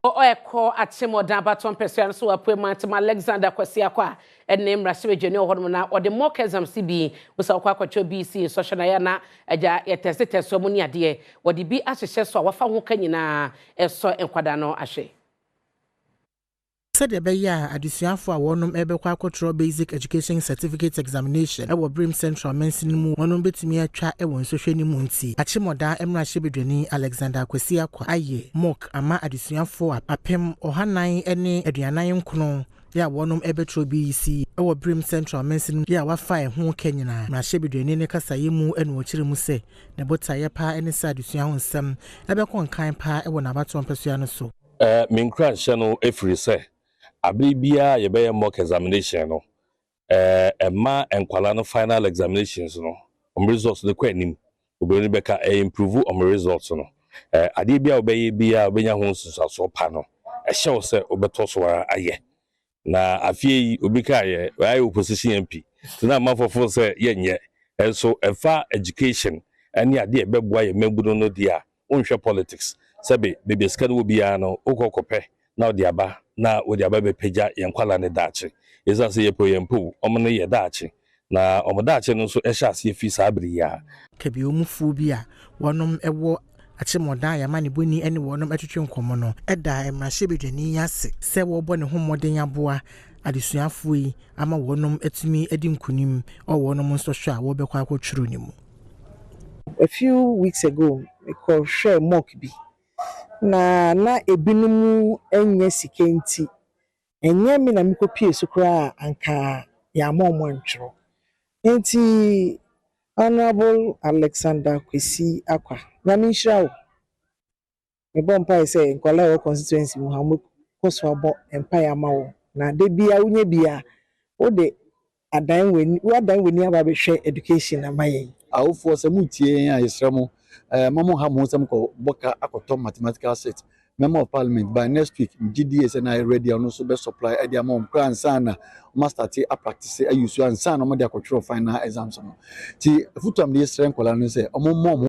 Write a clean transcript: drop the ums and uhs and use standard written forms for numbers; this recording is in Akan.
Ɔɛkɔ Akyem Oda abatɔ mpɛsua no so wɔ Apuei Mantam, Alexander Kwasi Acquah a ɛne mmarahyɛbadwani wɔ hɔnom na ɔde mock exams bi wosa wɔkɔ akɔtwerɛ BECE nsɔhwɛ na yɛ na agya yɛtɛse tɛse mu ne adeɛ wɔde bi ahyehyɛ so a wafa ho ka nyinaa ɛsɔ nkwadaa no ahwɛ. Sɛdeɛ ɛbɛyɛ a adesuafoɔ a wɔnom ɛbɛkɔ akɔtwerɛ Basic Education Certificate Examination ɛwɔ Birim Central mansini mu wɔnom bɛtumi atwa ɛwɔ nsɔhwɛ no mu nti, Akyem Oda mmarahyɛbadwani Alexander Akwasi Acquah ayɛ mock ama adesuafoɔ 1449 yɛ a wɔnom ɛbɛtwerɛ BECE ɛwɔ Birim Central mansini yɛ a wafa ɛho ka nyinaa. Mmarahyɛbadwani ne kasaeɛ mu ɛna wɔkyerɛ mu sɛ ne botaeɛ paa ɛne sɛ adesua ho nsɛm ɛbɛkɔ nkan paa ɛwɔ n'abatoɔ mpɛsoa no so. Me nkuranhyɛ no ɛfiri sɛ abere biara yɛbɛyɛ mock examination no, ɛma nkwalaa no final examinations no ɔmo results no kɔ anim. Obìnrin bɛka ɛyɛ improve ɔmo results no. Adeɛ bi a wɔbɛyɛ biara wɔbɛnya ho nsunsuansoɔ pa no, ɛhyɛ wo sɛ wobɛtɔ so ara ayɛ. Na afie yi obi kaa yɛ ayɛ opposition MP nti na amanfoɔ sɛ yɛnyɛ ɛnso ɛfa education ɛne adeɛ ɛbɛboa yɛ mmabunu no deɛ a wonhwɛ politics, sɛbe beebi sika no wɔ biara no wokɔ kɔpɛ na wɔde aba na wɔde aba bɛpagya yɛn nkwalaa ne daakye, ɛsiane sɛ yɛpɛ yɛn mpo ɔmo no yɛ daakye na ɔmo daakye no nso ɛhyɛ aseɛ fi saa bere yi a. Kabiomufoɔ bi a wɔnom ɛwɔ Akyem Oda a yɛama ne bɔni ne wɔnom atwitwe nkɔmmɔ no ɛda mmarahyɛbadwani yi ase sɛ wɔrebɔ ne ho mmɔden aboa adesuafoɔ yi ama wɔnom atumi adi nkonim ɔwɔ wɔnom nsɔhwɛ a wɔbɛkɔ akɔtwerɛ ne mu. A few weeks ago mekɔhwɛɛ mock bi na ebinom nyɛ sika nti ɛnyɛ me na mekɔpie so koraa a anka yɛama ɔmo antwerɛ. Nti Honourable Alexander Kwesi Acquah, Nyame nhyira wo. Mebɔ mpae sɛ nkwadaa a ɛwɔ constituency mu ha wɔkɔ so abɔ mpae ama wo na da biara wonya bi a wode adan w'ani wadan w'ani aba abɛhwɛ education ama yɛn. Awofoɔ, sɛ motie yɛn a, yɛsrɛ mo, ma mo ha mo ho sɛ mokɔ ka akɔtɔ mathematical set. Member of Parliament by next week megye die sɛ na ayɛ ready a ɔno nso bɛ supply ɛde ama wɔn koraa ansa na wɔn astart apractice ayi so ansa na wɔde akɔtwerɛ final exams no. Nti afotu a mede srɛ nkwadaa no sɛ wɔn mmɔ wɔn